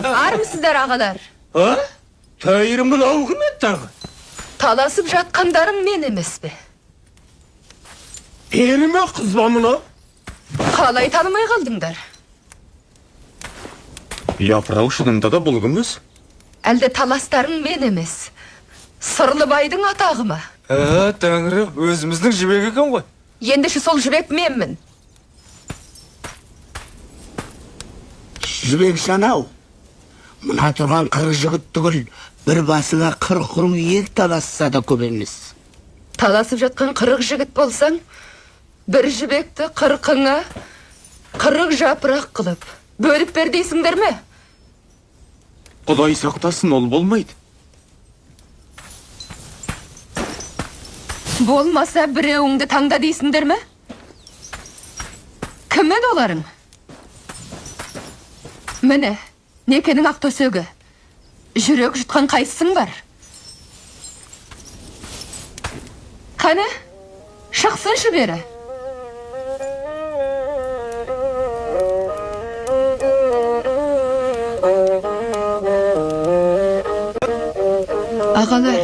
Армысыздар, ағалар? А? Тәйірі мынау кім еді тағы? Таласып жатқандарың мен емес пе? Пері ме, қыз ба мынау? Қалай танымай қалдыңдар? Япырау, шынында да бұл кім өзі? Әлде таластарың мен емес, Сырлыбайдың атағы ма? Ә, тәңірі, өзіміздің Жібек екен ғой. Ендеше сол Жібек менмін. Жібек жан-ау, мына тұрған 40 жігіт түгіл, бір басыңа 40 ру ел таласса да көп емес. Таласып жатқан 40 жігіт болсаң, бір жібекті қырқыңа 40 жапырақ қылып бөліп бер дейсіңдер ме? Құдай сақтасын, ол болмайды. Болмаса біреуіңді таңда дейсіңдер ме? Кім еді оларың? Міне, некенің ақ төсегі. Жүрек жұтқан қайсысың бар? Қане, шықсыншы бері. Ағалар,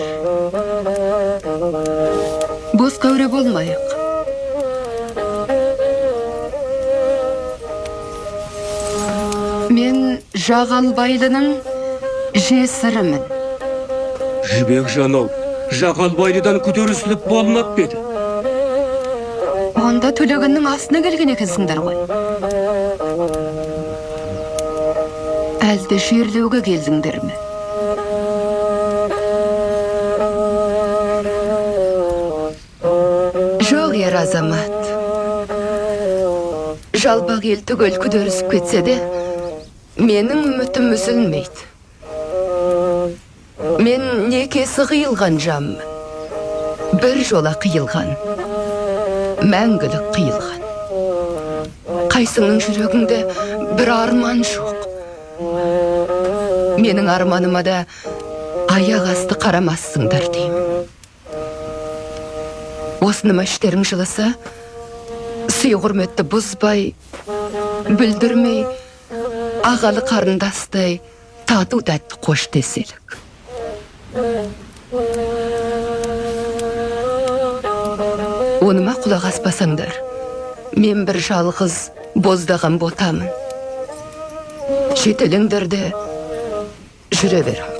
босқа әуре болмайық. Мен Жағалбайлының жесірімін. Жібек жан-ау, Жағалбайлыдан көтерісіліп болмап па еді? Онда Төлегеннің астына келген екенсіңдер ғой. Әлде жерлеуге келдіңдер ме? Жоқ, ер азамат. Жалпақ ел түгел күдерісіп кетсе де, менің үмітім үзілмейді. Мен некесі қиылған жанмын. Бір жола қиылған, мәңгілік қиылған. Қайсыңның жүрегіңде бір арман жоқ? Менің арманыма да аяқ асты қарамассыңдар деймін. Осыныма іштерің жылыса, сый құрметті бұзбай, бүлдірмей, ағалы қарындастай тату тәтті қош деселік. Оныма құлақ аспасаңдар, мен бір жалғыз боздаған ботамын. Жетелеңдер де жүре беріңдер.